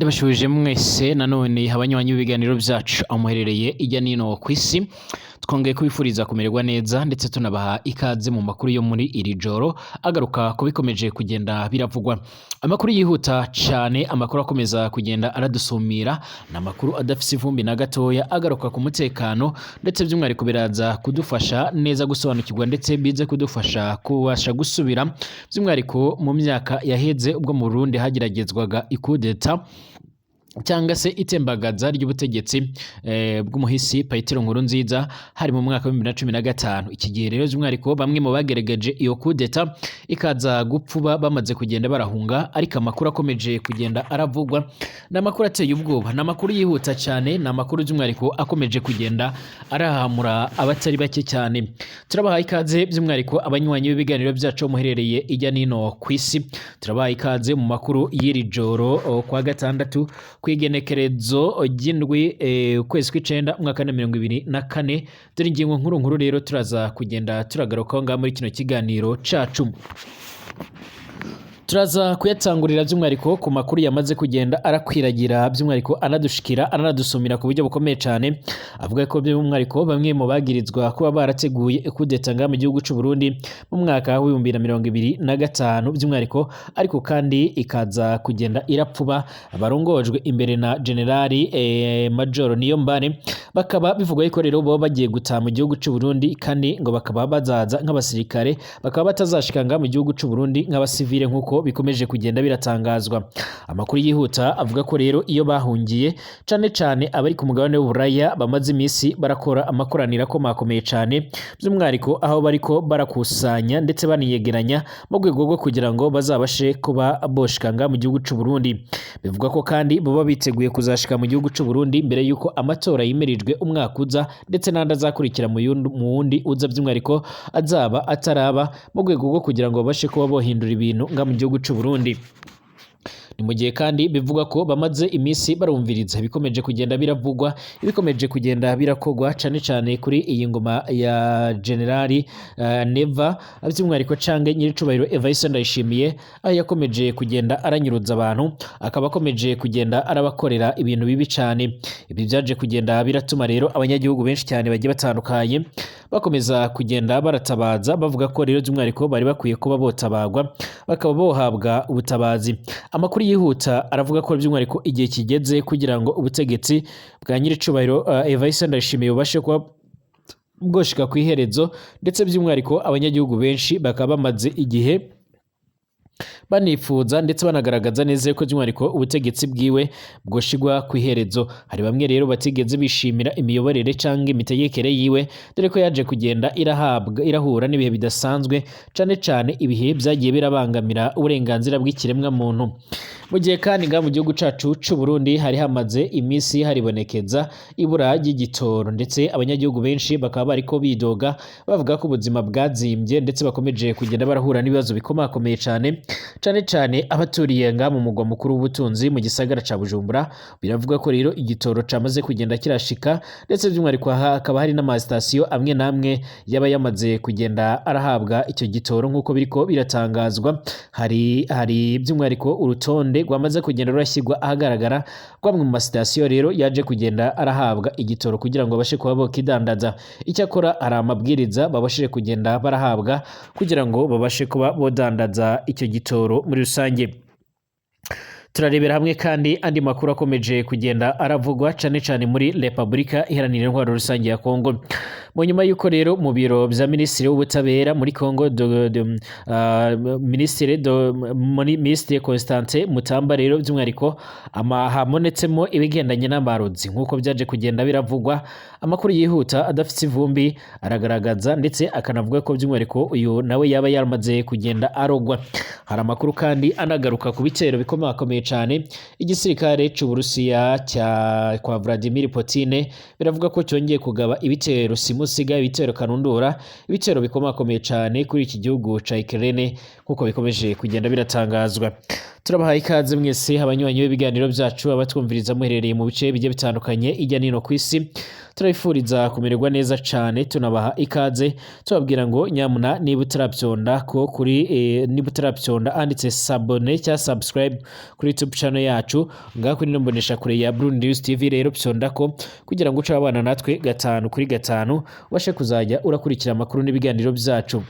Ndabashubije mwese nanone abanywanyi b'ibiganiro byacu aho muherereye ijya nino ku isi, twongeye kubifuriza kumererwa neza ndetse tunabaha ikaze mu makuru yo muri iri joro agaruka ku bikomeje kugenda biravugwa. Amakuru yihuta cyane, amakuru akomeza kugenda aradusumira, ni amakuru adafise ivumbi na gatoya, agaruka ku mutekano ndetse by'umwihariko biraza kudufasha neza gusobanukirwa ndetse bize kudufasha kubasha gusubira by'umwihariko mu myaka yaheze ubwo mu Burundi hageragezwaga ikudeta cyangwa se itembagaza ry'ubutegetsi bw'umuhisi Petero Nkurunziza, hari mu mwaka wa 2015. Iki gihe rero by'umwihariko bamwe mu bagerageje iyo kudeta ikaza gupfuba bamaze kugenda barahunga, ariko amakuru akomeje kugenda aravugwa ni amakuru ateye ubwoba, ni amakuru yihuta cyane, ni amakuru by'umwihariko akomeje kugenda arahamura abatari bake cyane. Turabaha ikaze by'umwihariko abanywanyi b'ibiganiro byacu muherereye ijya nino ku isi, turabaha ikaze mu makuru y'iri joro kwa gatandatu ku igenekerezo ry'indwi ukwezi kw'icenda umwaka wa 2024. Dore ingingo nkuru nkuru rero turaza kugenda turagarukaho ngaha muri kino kiganiro cacu. Turaza kuyatangurira by'umwihariko ku makuru yamaze kugenda arakwiragira, by'umwihariko anadushikira ananadusumira ku buryo bukomeye cyane, avuga ko by'umwihariko bamwe mu bagirizwa kuba barateguye kudeta ngaha mu gihugu cy'u Burundi mu mwaka wa 2025 by'umwihariko, ariko kandi ikaza kugenda irapfuba, barongojwe imbere na Generali Major Niyombare, bakaba bivugwa yuko rero bo bagiye gutaha mu gihugu cy'u Burundi, kandi ngo bakaba bazaza nk'abasirikare, bakaba batazashika ngaha mu gihugu cy'u Burundi nk'abasivile nk'uko bikomeje kugenda biratangazwa. Amakuru yihuta avuga ko rero iyo bahungiye, cane cane abari ku mugabane w'Uburaya, bamaze iminsi barakora amakoraniro akomakomeye cane, by'umwihariko aho bariko barakusanya ndetse baniyegeranya mu rwego rwo kugira ngo bazabashe kuba boshika ngaha mu gihugu cy'u Burundi. Bivugwa ko kandi baba biteguye kuzashika mu gihugu cy'u Burundi mbere y'uko amatora yimirijwe umwaka uza ndetse n'andi azakurikira mu wundi uza, by'umwihariko azaba ataraba, mu rwego rwo kugira ngo babashe kuba bohindura ibintu ngaha mu gihugu cy'u Burundi. Ni mu gihe kandi bivugwa ko bamaze iminsi barumviriza ibikomeje kugenda biravugwa, ibikomeje kugenda birakogwa, cane cane kuri iyi ngoma ya Generali Neva, by'umwihariko cange nyiricubahiro Evariste Ndayishimiye, aho yakomeje kugenda aranyuruza abantu, akaba akomeje kugenda arabakorera ibintu bibi cane. Ibi byaje kugenda biratuma rero abanyagihugu benshi cyane bagiye batandukanye bakomeza kugenda baratabaza, bavuga ko rero by'umwihariko bari bakwiye kuba botabagwa, bakaba bohabwa ubutabazi. Amakuru yihuta aravuga ko by'umwihariko igihe kigeze kugira ngo ubutegetsi bwa nyiricubahiro Evariste Ndayishimiye bubashe kuba bwoshika ku iherezo, ndetse by'umwihariko abanyagihugu benshi bakaba bamaze igihe banifuza ndetse banagaragaza neza yuko by'umwihariko ubutegetsi bwiwe bwoshigwa ku iherezo. Hari bamwe rero batigeze bishimira imiyoborere cyangwa imitegekere yiwe, dore ko yaje kugenda irahabwa irahura n'ibihe bidasanzwe, cane cane ibihe byagiye birabangamira uburenganzira bw'ikiremwa muntu. Mu gihe kandi ngaha mu gihugu cacu c'u Burundi hari hamaze iminsi haribonekeza ibura ry'igitoro, ndetse abanyagihugu benshi bakaba bariko bidoga bavuga ko ubuzima bwazimbye, ndetse bakomeje kugenda barahura n'ibibazo bikomakomeye cane, cane cane abaturiye ngaha mu mugwa mukuru w'ubutunzi mu gisagara ca Bujumbura. Biravuga ko rero igitoro camaze kugenda kirashika, ndetse by'umwihariko hakaba hari n'amasitasiyo amwe n'amwe yaba yamaze kugenda arahabwa icyo gitoro nk'uko biriko biratangazwa. Hari by'umwihariko urutonde rwamaze kugenda rurashyirwa ahagaragara rw'amwe mu masitasiyo rero yaje kugenda arahabwa igitoro kugira ngo babashe kuba bokidandaza. Icyakora hari amabwiriza babashije kugenda barahabwa kugira ngo babashe kuba bodandaza icyo gitoro muri rusange. Turarebera hamwe kandi andi makuru akomeje kugenda aravugwa cane cane muri Repubulika Iharanira Intwaro Rusange ya Kongo. Mu nyuma y'uko rero mu biro vya Minisitiri w'Ubutabera muri Kongo, Minisitiri Constantin Mutamba, rero by'umwihariko habonetsemo ibigendanye n'amarozi nk'uko byaje kugenda biravugwa. Amakuru yihuta adafite ivumbi aragaragaza ndetse akanavuga ko by'umwihariko uyu nawe yaba yaramaze kugenda arogwa. Hari amakuru kandi anagaruka ku bitero bikomakomeye cyane igisirikare cy'Uburusiya cya kwa Vladimir Putin, biravuga ko cyongeye kugaba ibitero simusiga, ibitero kanundura, ibitero bikomakomeye cyane kuri iki gihugu ca Ukraine. Nkuko bikomeje kugenda biratangazwa, turabahaye ikaze mwese abanywanyi b'ibiganiro byacu, abatwumviriza muherereye mu bice bigiye bitandukanye ijya nino ku isi. Turabifuriza kumererwa neza cane, tunabaha ikaze, tubabwira ngo nyamuna niba utaravyonda ko kuri niba utaravyonda anditse s'abonner cyangwa subscribe kuri YouTube channel yacu ngaho kuri mbonesha kure ya Burundi News TV, rero vyonda ko kugira ngo uce abana natwe gatanu kuri gatanu, ubashe kuzajya urakurikira amakuru n'ibiganiro byacu.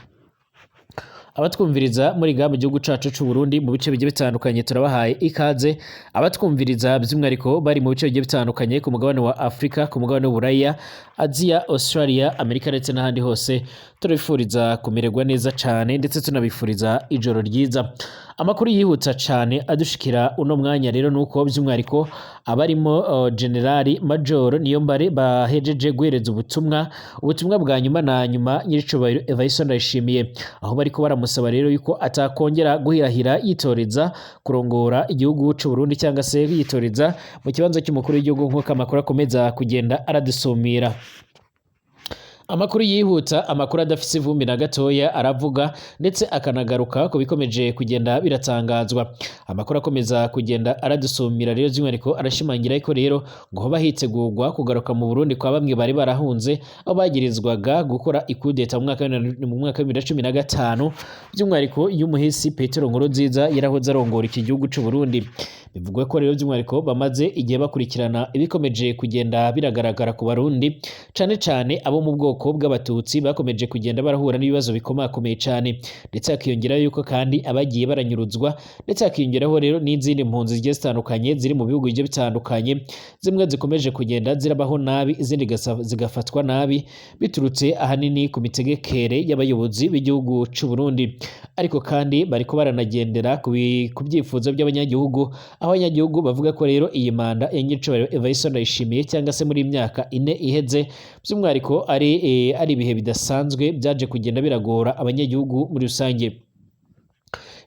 Abatwumviriza muri ngaha mu gihugu cacu c'u Burundi mu bice bigiye bitandukanye, turabahaye ikaze. Abatwumviriza by'umwihariko bari mu bice bigiye bitandukanye ku mugabane wa Afrika, ku mugabane w'Uburaya, Aziya, Australia, Amerika ndetse n'ahandi hose, turabifuriza kumererwa neza cane, ndetse tunabifuriza ijoro ryiza. Amakuru yihuta cane adushikira uno mwanya rero nuko by'umwihariko abarimo Generali Major Niyombare bahejeje guhereza ubutumwa bwa nyuma na nyuma nyiricubahiro Evariste Ndayishimiye, aho bariko baramusaba rero yuko atakongera guhirahira yitoreza kurongora igihugu c'u Burundi cyangwa se yitoreza mu kibanza cy'umukuru w'igihugu, nk'uko amakuru akomeza kugenda aradusumira. Amakuru yihuta, amakuru adafise ivumbi na gatoya, aravuga ndetse akanagaruka ku bikomeje kugenda biratangazwa. Amakuru akomeza kugenda aradusumira rero by'umwihariko arashimangira ko rero ngo hoba hitegurwa kugaruka mu Burundi kwa bamwe bari barahunze, aho bagirizwaga gukora ikudeta mu mwaka wa 2015, by'umwihariko y'umuhisi Petero Nkurunziza yarahoze arongora iki gihugu c'u Burundi. Bivugwa ko rero by'umwihariko bamaze igihe bakurikirana ibikomeje kugenda biragaragara ku Barundi, cane cane abo mu bwoko bw'Abatutsi bakomeje kugenda barahura n'ibibazo bikomakomeye cane, ndetse hakiyongeraho yuko kandi abagiye baranyuruzwa, ndetse hakiyongeraho rero n'izindi mpunzi zigiye zitandukanye ziri mu bihugu bigiye bitandukanye, zimwe zikomeje kugenda zirabaho nabi, izindi zigafatwa nabi biturutse ahanini ku mitegekere y'abayobozi b'igihugu c'u Burundi. Ariko kandi bariko baranagendera ku byifuzo by'abanyagihugu, aho abanyagihugu bavuga ko rero iyi manda ya nyiricubahiro Evariste Ndayishimiye, cyangwa se muri imyaka 4 iheze, by'umwihariko ari ibihe bidasanzwe byaje kugenda biragora abanyagihugu muri rusange.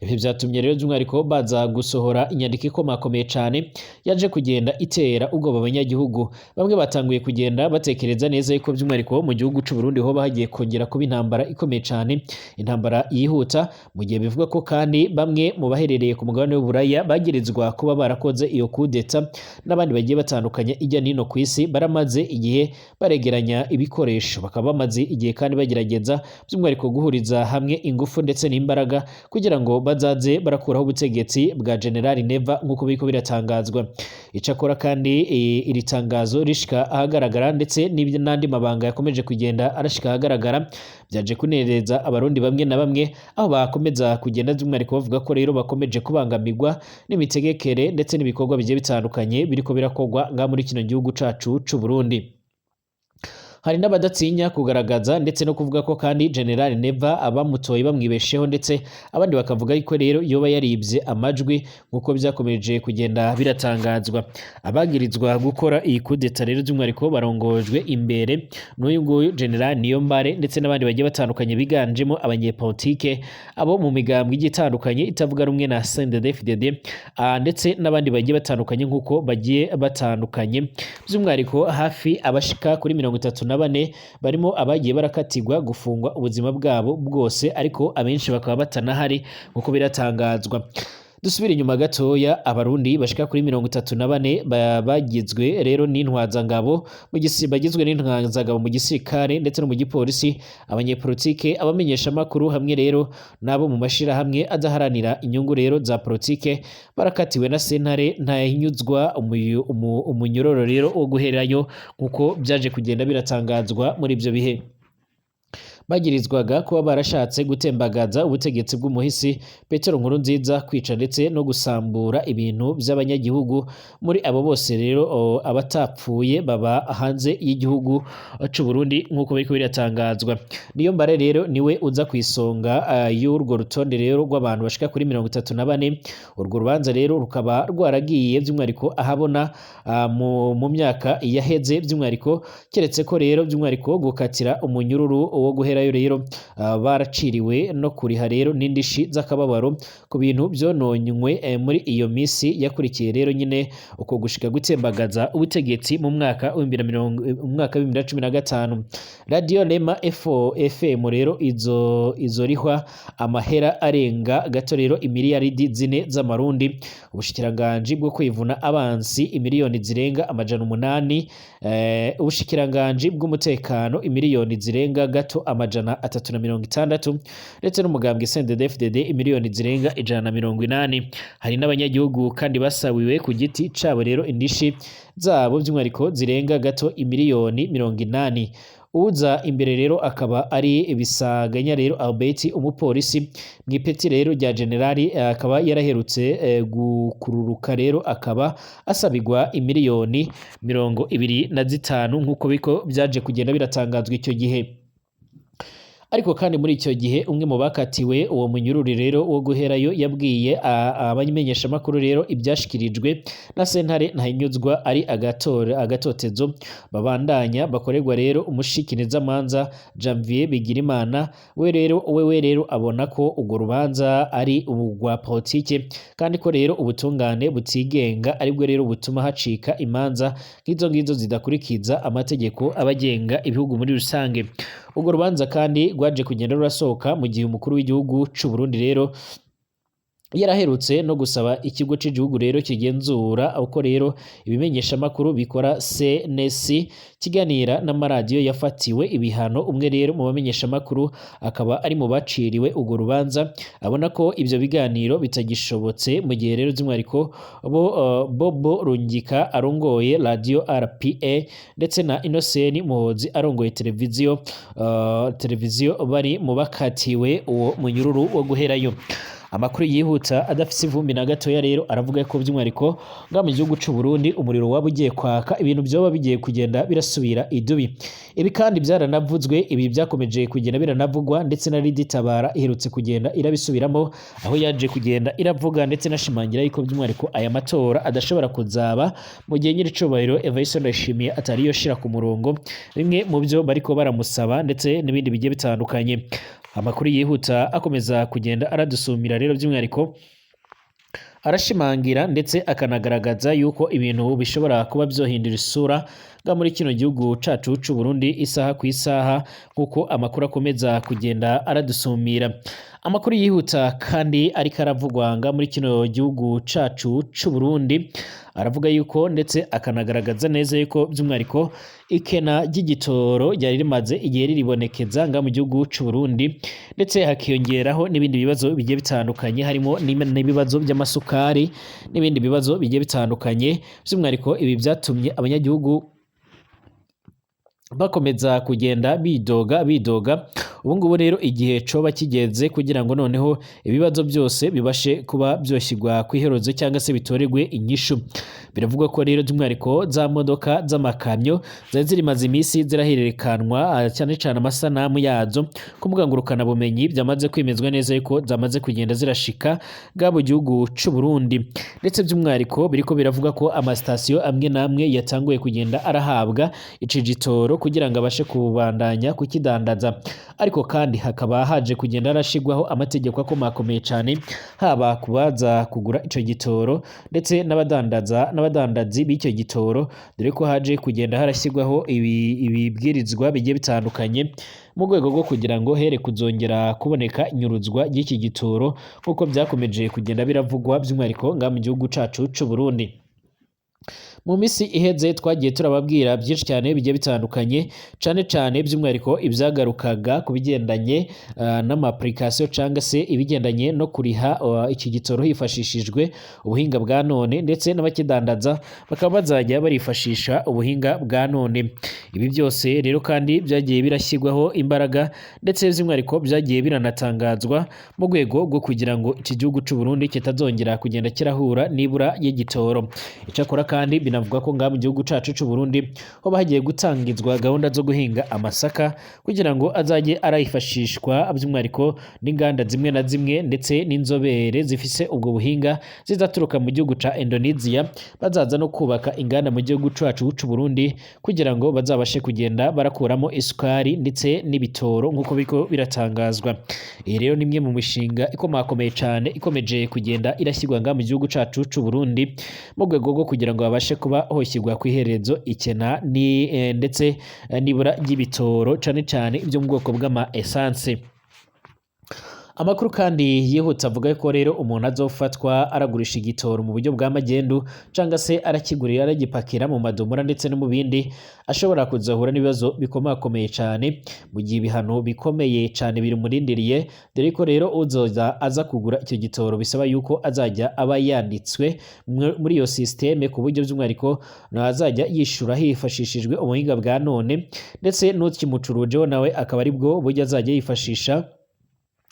Ibi byatumye rero by'umwihariko baza gusohora inyandiko ikomakomeye cane yaje kugenda itera ubwoba abanyagihugu. Bamwe batanguye kugenda batekereza neza yuko by'umwihariko mu gihugu c'u Burundi hoba hagiye kongera kuba intambara ikomeye cane, intambara yihuta, mu gihe bivugwa ko kandi bamwe mu baherereye ku mugabane w'Uburaya bagirizwa kuba barakoze iyo kudeta n'abandi bagiye batandukanye ijya nino ku isi baramaze igihe baregeranya ibikoresho, bakaba bamaze igihe kandi bagerageza by'umwihariko guhuriza hamwe ingufu ndetse n'imbaraga kugira ngo bazaze barakuraho ubutegetsi bwa General Neva, nk'uko biriko biratangazwa. Icakora kandi iri tangazo rishika ahagaragara, ndetse n'andi mabanga yakomeje kugenda arashika ahagaragara, byaje kunereza Abarundi bamwe na bamwe, aho bakomeza kugenda by'umwihariko bavuga ko rero bakomeje kubangamirwa n'imitegekere ndetse n'ibikorwa bigiye bitandukanye biriko birakorwa ngaha muri kino gihugu cacu c'u Burundi. Hari n'abadatinya kugaragaza ndetse no kuvuga ko kandi General Neva abamutoye bamwibesheho, ndetse abandi bakavuga yuko rero yoba yaribye amajwi, nk'uko byakomeje kugenda biratangazwa. Abagirizwa gukora iyi kudeta rero by'umwihariko barongojwe imbere n'uyu nguyu General Niyombare ndetse n'abandi bagiye batandukanye biganjemo abanyepolitike abo mu migambwe igiye itandukanye itavuga rumwe na CNDD-FDD, ndetse n'abandi bagiye batandukanye, nk'uko bagiye batandukanye. By'umwihariko hafi abashika kuri 34 barimo abagiye barakatirwa gufungwa ubuzima bwabo bwose, ariko abenshi bakaba batanahari nk'uko biratangazwa. Dusubire inyuma gatoya, Abarundi bashika kuri 34 bagizwe rero n'intwazangabo bagizwe n'intwazangabo mu gisirikare ndetse no mu gipolisi, abanyepolitike, abamenyeshamakuru hamwe rero n'abo mu mashirahamwe adaharanira inyungu rero za politike, barakatiwe na sentare ntahinyuzwa umunyororo rero wo guherayo, nk'uko byaje kugenda biratangazwa muri ibyo bihe. Bagirizwaga kuba barashatse gutembagaza ubutegetsi bw'umuhisi Petero Nkurunziza, kwica ndetse no gusambura ibintu by'abanyagihugu. Muri abo bose rero abatapfuye baba hanze y'igihugu c'u Burundi, nk'uko biriko biratangazwa. Niyombare rero niwe uza ku isonga y'urwo rutonde rero rw'abantu bashika kuri 34. Urwo rubanza rero rukaba rwaragiye by'umwihariko ahabona mu myaka yaheze, by'umwihariko keretse ko rero by'umwihariko gukatira umunyururu wo guherayo rero baraciriwe no kuriha rero n'indishi z'akababaro ku bintu vyononywe muri iyo misi yakurikiye rero nyine uko gushika gutembagaza ubutegetsi mu mwaka wa 2015. Radio Rema FM rero izorihwa amahera arenga gato rero imiliyaridi 4 z'amarundi, ubushikiranganji bwo kwivuna abansi imiliyoni zirenga 800, ubushikiranganji bw'umutekano imiliyoni zirenga gato 360, ndetse n'umugambwe CNDD-FDD imiliyoni zirenga 180. Hari n'abanyagihugu kandi basabiwe ku giti cabo rero indishi zabo by'umwihariko zirenga gato imiliyoni 80. Uza imbere rero akaba ari Bisaganya rero Albert, umupolisi mw'ipeti rero rya generali, akaba yaraherutse gukururuka rero akaba asabigwa imiliyoni 25 nk'uko biko byaje kugenda biratangazwa icyo gihe. Ariko kandi muri icyo gihe umwe mu bakatiwe uwo munyururi rero wo guherayo yabwiye abamenyeshamakuru rero ibyashikirijwe na sentare Ntahinyuzwa ari agatotezo babandanya bakorerwa rero umushikirizamanza Janvier Bigirimana. We rero wewe rero abona ko urwo rubanza ari urwa politike, kandi ko rero ubutungane butigenga aribwo rero butuma hacika imanza nk'izo ngizo zidakurikiza amategeko abagenga ibihugu muri rusange. Urwo rubanza kandi rwaje kugenda rurasohoka mu gihe umukuru w'igihugu c'u Burundi rero yaraherutse no gusaba ikigo c'igihugu rero kigenzura uko rero ibimenyeshamakuru bikora CNC kiganira n'amaradiyo yafatiwe ibihano. Umwe rero mu bamenyeshamakuru akaba ari mu baciriwe urwo rubanza, abona ko ivyo biganiro bitagishobotse mu gihe rero by'umwihariko Bobo Rungika arongoye radio RPA ndetse na Innocent Muhozi arongoye televiziyo bari mu bakatiwe uwo munyururu wo guherayo. Amakuru yihuta adafise ivumbi na gatoya rero aravuga ko by'umwihariko nga mu gihugu c'u Burundi umuriro waba ugiye kwaka, ibintu byoba bigiye kugenda birasubira idubi. Ibi kandi byaranavuzwe, ibi byakomeje kugenda biranavugwa, ndetse na Riditabara iherutse kugenda irabisubiramo, aho yaje kugenda iravuga ndetse nashimangira yuko by'umwihariko aya matora adashobora kuzaba mu gihe nyiricubahiro Evariste Ndayishimiye atari yoshira ku murongo bimwe mu byo bariko baramusaba ndetse n'ibindi bigiye bitandukanye. Amakuru yihuta akomeza kugenda aradusumira rero by'umwihariko arashimangira ndetse akanagaragaza yuko ibintu bishobora kuba byohindura isura nga muri kino gihugu cacu c'u Burundi isaha ku isaha, nkuko amakuru akomeza kugenda aradusumira. Amakuru yihuta kandi ariko aravugwa nga muri kino gihugu cacu c'u Burundi aravuga yuko ndetse akanagaragaza neza yuko by'umwihariko ikena ry'igitoro ryari rimaze igihe riribonekeza nga mu gihugu c'u Burundi, ndetse hakiyongeraho n'ibindi bibazo bigiye bitandukanye, harimo n'ibibazo by'amasukari n'ibindi bibazo bigiye bitandukanye. By'umwihariko ibi byatumye abanyagihugu bakomeza kugenda bidoga. Ubu ngubu rero igihe coba kigenze kugira ngo noneho ibibazo byose bibashe kuba byoshyirwa ku iherezo cyangwa se bitoregwe inyishu. Biravugwa ko rero by'umwihariko za modoka z'amakamyo zari zirimaze iminsi zirahererekanwa, cyane cyane amasanamu yazo ku mbuga ngurukanabumenyi, byamaze kwemezwa neza yuko zamaze kugenda zirashika bwa mu gihugu c'u Burundi. Ndetse by'umwihariko biriko biravuga ko amasitasiyo amwe n'amwe yatanguye kugenda arahabwa ici gitoro kugira ngo abashe kubandanya kukidandaza. Ariko kandi hakaba haje kugenda harashigwaho amategeko akomakomeye cyane, haba kubaza kugura ico gitoro ndetse n'abadandaza n'abadandazi b'icyo gitoro, dore ko haje kugenda harashyirwaho ibibwirizwa bigiye bitandukanye mu rwego rwo kugira ngo here kuzongera kuboneka inyuruzwa ry'iki gitoro, nk'uko byakomeje kugenda biravugwa by'umwihariko nga mu gihugu cacu c'u Burundi. Mu minsi iheze twagiye turababwira byinshi cyane bigiye bitandukanye, cyane cyane by'umwihariko ibyagarukaga ku bigendanye n'ama-application cyangwa se ibigendanye no kuriha iki gitoro hifashishijwe ubuhinga bwa none, ndetse n'abakidandaza bakaba bazajya barifashisha ubuhinga bwa none. Ibi byose rero kandi byagiye birashyirwaho imbaraga, ndetse by'umwihariko byagiye biranatangazwa mu rwego rwo kugira ngo iki gihugu c'u Burundi kitazongera kugenda kirahura n'ibura y'igitoro. Icyakora kandi Kandi binavuga ko ngaha mu gihugu cacu c'u Burundi hoba hagiye gutangizwa gahunda zo guhinga amasaka kugira ngo azajye arayifashishwa by'umwihariko n'inganda zimwe na zimwe ndetse n'inzobere zifise ubwo buhinga zizaturuka mu gihugu ca Indonesia, bazaza no kubaka inganda mu gihugu cacu c'u Burundi kugira ngo bazabashe kugenda barakuramo isukari ndetse n'ibitoro nk'uko biriko biratangazwa. Iyi rero ni imwe mu mishinga ikomakomeye cane ikomeje kugenda irashyirwa ngaha mu gihugu cacu c'u Burundi mu rwego rwo kugira ngo babashe kuba hoshyirwa kw'iherezo ikena ni ndetse n'ibura ry'ibitoro cane cane ibyo mu bwoko bw'ama essence. Amakuru kandi yihuta avuga ko rero umuntu azofatwa aragurisha igitoro mu buryo bwa magendu canga se arakigurira aragipakira mu madomora ndetse no mu bindi, ashobora kuzohura n'ibibazo bikomakomeye cane mu gihe ibihano bikomeye cane bimurindiriye, dore ko rero uzoza aza kugura icyo gitoro bisaba yuko azajya aba yanditswe muri iyo systeme ku buryo by'umwihariko azajya yishura hifashishijwe ubuhinga bwa none, ndetse n'ukimucurujeho nawe akaba aribwo buryo azajya yifashisha,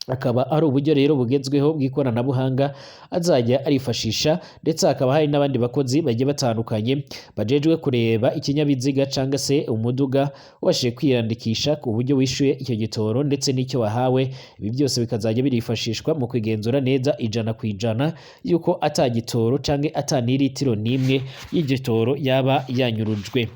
akaba ari uburyo rero bugezweho bw'ikoranabuhanga azajya arifashisha. Ndetse hakaba hari n'abandi bakozi bagiye batandukanye bajejwe kureba ikinyabiziga canga se umuduga wabashije kwiyandikisha ku buryo wishuye icyo gitoro ndetse n'icyo wahawe. Ibi byose bikazajya birifashishwa mu kugenzura neza 100% yuko ata gitoro canke ata n'iritiro n'imwe y'igitoro yaba yanyurujwe.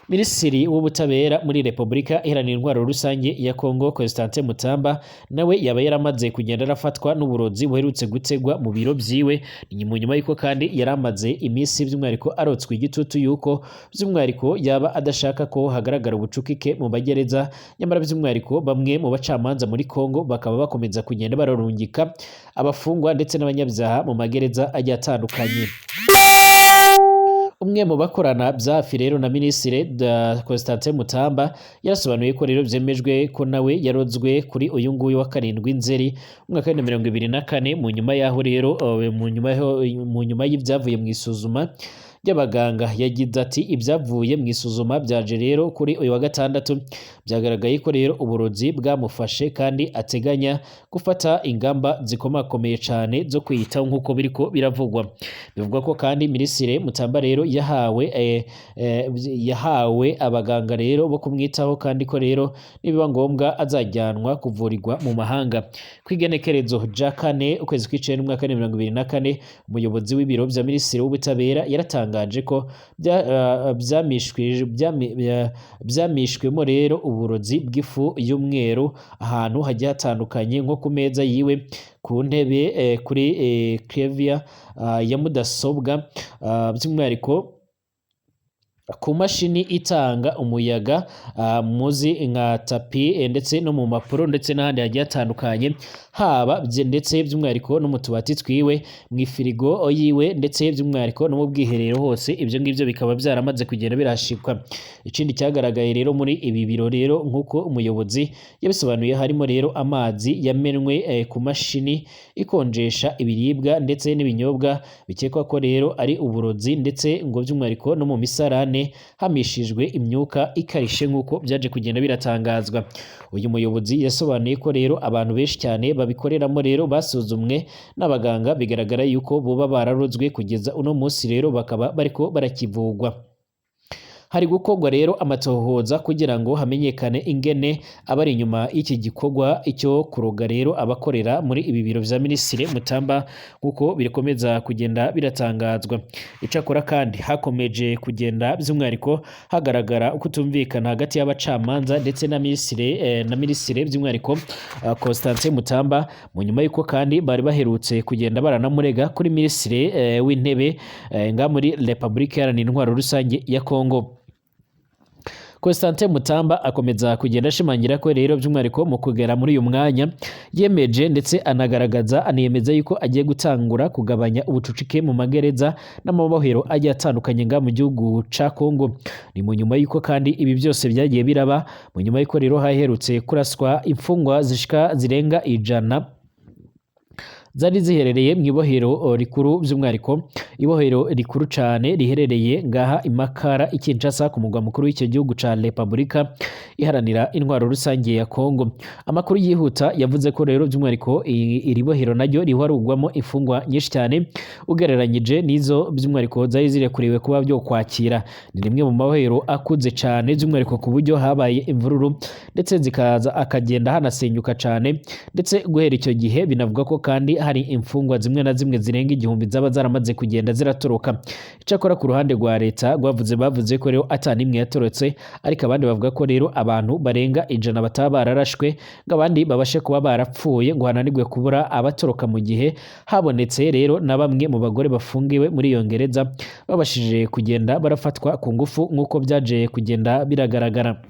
Minisitiri w'ubutabera muri Repubulika Iharanira Intwaro Rusange ya Kongo Constantin Mutamba nawe yaba yaramaze kugenda arafatwa n'uburozi buherutse gutegwa mu biro vyiwe. Ni mu nyuma y'uko kandi yaramaze iminsi by'umwihariko arotswe igitutu yuko by'umwihariko yaba adashaka ko hagaragara ubucukike mu magereza, nyamara by'umwihariko bamwe mu bacamanza muri Kongo bakaba bakomeza kugenda bararungika abafungwa ndetse n'abanyabyaha mu magereza agiye atandukanye. Umwe mu bakorana byafi rero na Minisitiri Constantin Mutamba yarasobanuye ko rero vyemejwe ko nawe yarozwe kuri uyu nguyu wa 7 Nzeri umwaka wa 2024, mu nyuma yaho rero mu nyuma y'ivyavuye mu isuzuma ry'abaganga. Yagize ati ibyavuye mu isuzuma byaje rero kuri uyu wa gatandatu byagaragaye ko rero uburozi bwamufashe kandi ateganya gufata ingamba zikomakomeye cane zo kwiyitaho nk'uko biriko biravugwa. Bivugwa ko kandi Minisitiri Mutamba rero yahawe abaganga rero bo kumwitaho, kandi ko rero nibiba ngombwa azajyanwa kuvurirwa mu mahanga. Kw'igenekerezo rya 4 ukwezi kw'icenda umwaka wa 2024, umuyobozi w'ibiro vya Minisitiri w'ubutabera yaratangaje ko vyamishwemo rero uburozi bw'ifu y'umweru ahantu hagiye hatandukanye nko ku meza yiwe, ku ntebe, kuri clavier ya mudasobwa, by'umwihariko ku mashini itanga umuyaga muzi nka tapi, ndetse no mu mpapuro ndetse n'ahandi hagiye hatandukanye, haba ndetse by'umwihariko no mu tubati twiwe, mu ifirigo yiwe, ndetse by'umwihariko no mu bwiherero hose. Ibyo ngibyo bikaba byaramaze kugenda birashikwa. Ikindi cyagaragaye rero muri ibi biro rero nk'uko umuyobozi yabisobanuye, harimo rero amazi yamenwe ku mashini ikonjesha ibiribwa ndetse n'ibinyobwa bikekwa ko rero ari uburozi, ndetse ngo by'umwihariko no mu misarane hamishijwe imyuka ikarishe nk'uko byaje kugenda biratangazwa. Uyu muyobozi yasobanuye ko rero abantu benshi cyane babikoreramo rero basuzumwe n'abaganga, bigaragara yuko boba bararozwe kugeza uno munsi rero bakaba bariko barakivugwa. Hari gukorwa rero amatohoza kugira ngo hamenyekane ingene abari inyuma y'iki gikorwa icyo kuroga rero abakorera muri ibi biro vya Minisitiri Mutamba nk'uko bikomeza kugenda biratangazwa. Icakora kandi hakomeje kugenda by'umwihariko hagaragara ukutumvikana hagati y'abacamanza ndetse na Minisitiri by'umwihariko Constantin Mutamba, mu nyuma y'uko kandi bari baherutse kugenda baranamurega kuri Minisitiri w'intebe nga muri Repubulika Iharanira Intwaro Rusange ya Kongo. Constantin Mutamba akomeza kugenda ashimangira ko rero by'umwihariko mu kugera muri uyu mwanya yemeje ndetse anagaragaza aniyemeza yuko agiye gutangura kugabanya ubucucike mu magereza n'amabohero agiye atandukanye nga mu gihugu ca Kongo. Ni mu nyuma y'uko kandi ibi byose byagiye biraba mu nyuma y'uko rero haherutse kuraswa imfungwa zishika zirenga 100 zari ziherereye mu ibohero rikuru, by'umwihariko ibohero rikuru cane riherereye ngaha i Makara i Kinshasa, ku mugwa mukuru w'icyo gihugu ca Repubulika Iharanira Intwaro Rusange ya Kongo. Amakuru yihuta yavuze ko rero by'umwihariko iri bohero naryo riharugwamo imfungwa nyinshi cyane ugereranyije n'izo by'umwihariko zari zirekuriwe kuba byo kwakira. Ni rimwe mu mabohero akuze cane, by'umwihariko ku buryo habaye imvururu ndetse zikaza akagenda hanasenyuka cane. Ndetse guhera icyo gihe binavuga ko kandi hari imfungwa zimwe na zimwe zirenga 1000 zaba zaramaze kugenda ziratoroka. Icyakora ku ruhande rwa leta rwavuze, bavuze ko rero ata n'imwe yatorotse, ariko abandi bavuga ko rero abantu barenga 100 bataba bararashwe ngo abandi babashe kuba barapfuye, ngo hananirwe kubura abatoroka, mu gihe habonetse rero na bamwe mu bagore bafungiwe muri iyo ngereza babashije kugenda barafatwa ku ngufu, nk'uko byaje kugenda biragaragara.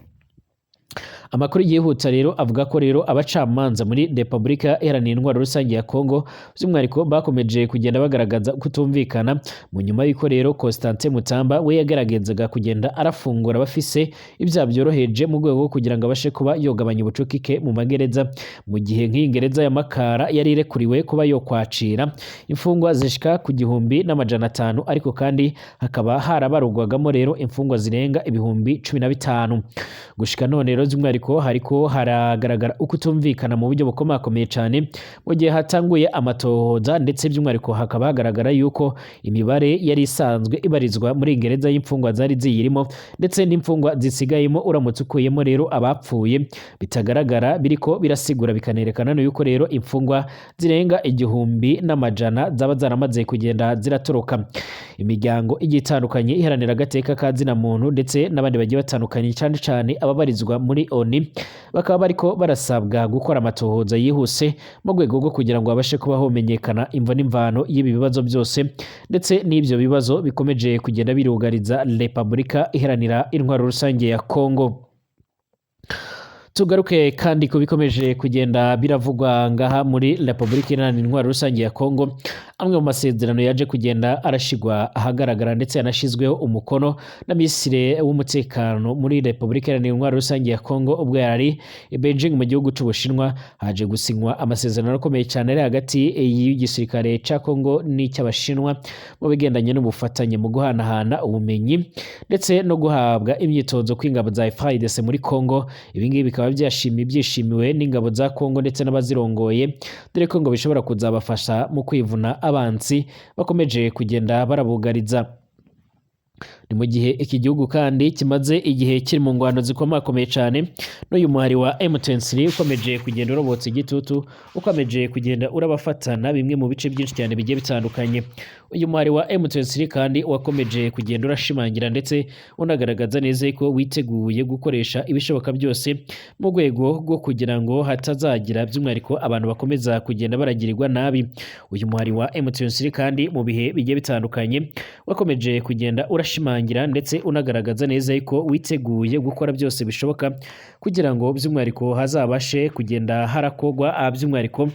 Amakuru yihuta rero avuga ko rero abacamanza muri Repubulika Iharanira Intwaro Rusange ya Kongo by'umwihariko bakomeje kugenda bagaragaza kutumvikana, mu nyuma y'uko rero Constantin Mutamba we yageragezaga kugenda arafungura abafise ibyaha byoroheje mu rwego rwo kugira ngo abashe kuba yogabanya ubucucike mu magereza, mu gihe nk'iyi gereza ya Makara yari irekuriwe kuba yokwakira imfungwa zishika ku 1500, ariko kandi hakaba harabarugwagamo rero imfungwa zirenga 15,000 gushika none. Rero by'umwihariko hariko haragaragara ukutumvikana mu buryo bukomakomeye cyane, mu gihe hatanguye amatohoza, ndetse by'umwihariko hakaba hagaragara yuko imibare yari isanzwe ibarizwa muri gereza y'imfungwa zari ziyirimo ndetse n'imfungwa zisigayemo uramutse ukuyemo rero abapfuye bitagaragara, biriko birasigura bikanerekana yuko rero imfungwa zirenga 1100 zaba zaramaze kugenda ziratoroka. Imiryango igiye itandukanye iharanira agateka ka zina muntu ndetse n'abandi bagiye batandukanye, cyane cyane ababarizwa muri ONU, bakaba bariko barasabwa gukora amatohoza yihuse mu rwego rwo kugira ngo babashe kuba homenyekana imvo n'imvano y'ibi bibazo byose, ndetse n'ibyo bibazo bikomeje kugenda birugariza Repubulika Iharanira Intwaro Rusange ya Kongo. Tugaruke kandi ku bikomeje kugenda biravugwa ngaha muri Repubulika Iharanira Intwaro Rusange ya Kongo. Amwe mu masezerano yaje kugenda arashigwa ahagaragara ndetse yanashyizweho umukono na Minisitiri w'Umutekano muri Repubulika Iharanira Intwaro Rusange ya Kongo ubwo yari i Beijing mu gihugu c'Ubushinwa, haje gusinywa amasezerano akomeye cyane ari hagati y'igisirikare ca Kongo n'icy'Abashinwa mu bigendanye n'ubufatanye mu guhanahana ubumenyi ndetse no guhabwa imyitozo kw'ingabo za FARDC muri Kongo. Ibi ngibi bikaba byishimiwe n'ingabo za Kongo ndetse n'abazirongoye, dore ko ngo bishobora kuzabafasha mu kwivuna abansi bakomeje kugenda barabugariza. Ni mu gihe iki gihugu kandi kimaze igihe kiri mu ngwano zikomakomeye cyane n'uyu muhari wa M23 ukomeje kugenda urobotsa igitutu, ukomeje kugenda urabafatana bimwe mu bice byinshi cyane bigiye bitandukanye. Uyu muhari wa M23 kandi wakomeje kugenda urashimangira ndetse unagaragaza neza ko witeguye gukoresha ibishoboka byose mu rwego rwo kugira ngo hatazagira by'umwihariko abantu bakomeza kugenda baragirirwa nabi. Uyu muhari wa M23 kandi mu bihe bigiye bitandukanye wakomeje kugenda urashimangira ndetse unagaragaza neza ko witeguye gukora byose bishoboka kugira ngo by'umwihariko hazabashe kugenda harakogwa by'umwihariko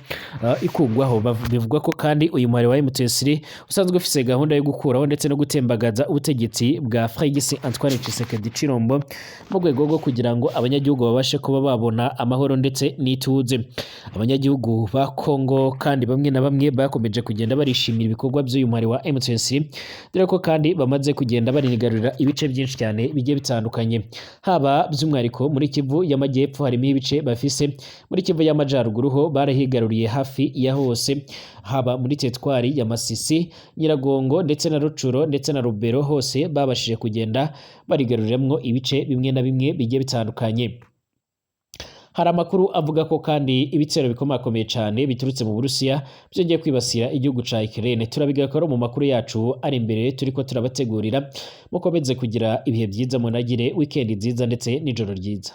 ikugwaho. Bivugwa ko kandi uyu muhari wa M23 usanzwe ufise gahunda yo gukuraho ndetse no gutembagaza ubutegetsi bwa Félix Antoine Tshisekedi Tshilombo mu rwego rwo kugira ngo abanyagihugu babashe kuba babona amahoro ndetse n'ituze. Abanyagihugu ba Kongo kandi bamwe na bamwe bakomeje kugenda barishimira ibikorwa by'uyu muhari wa M23, dore ko kandi bamaze kugenda barinigarurira ibice byinshi cyane bigiye bitandukanye, haba by'umwihariko muri Kivu y'Amajyepfo harimo ibice bafise, muri Kivu y'Amajyaruguru ho barahigaruriye hafi ya hose, haba muri teritwari ya Masisi, Nyiragongo ndetse na Rucuro ndetse na Rubero, hose babashije kugenda barigaruriramo ibice bimwe na bimwe bigiye bitandukanye. Hari amakuru avuga ko kandi ibitero bikomakomeye cyane biturutse mu Burusiya byongeye kwibasira igihugu ca Ukraine. Turabigaruka mu makuru yacu ari imbere turiko turabategurira. Mukomeze kugira ibihe byiza, munagire weekend nziza ndetse n'ijoro ryiza.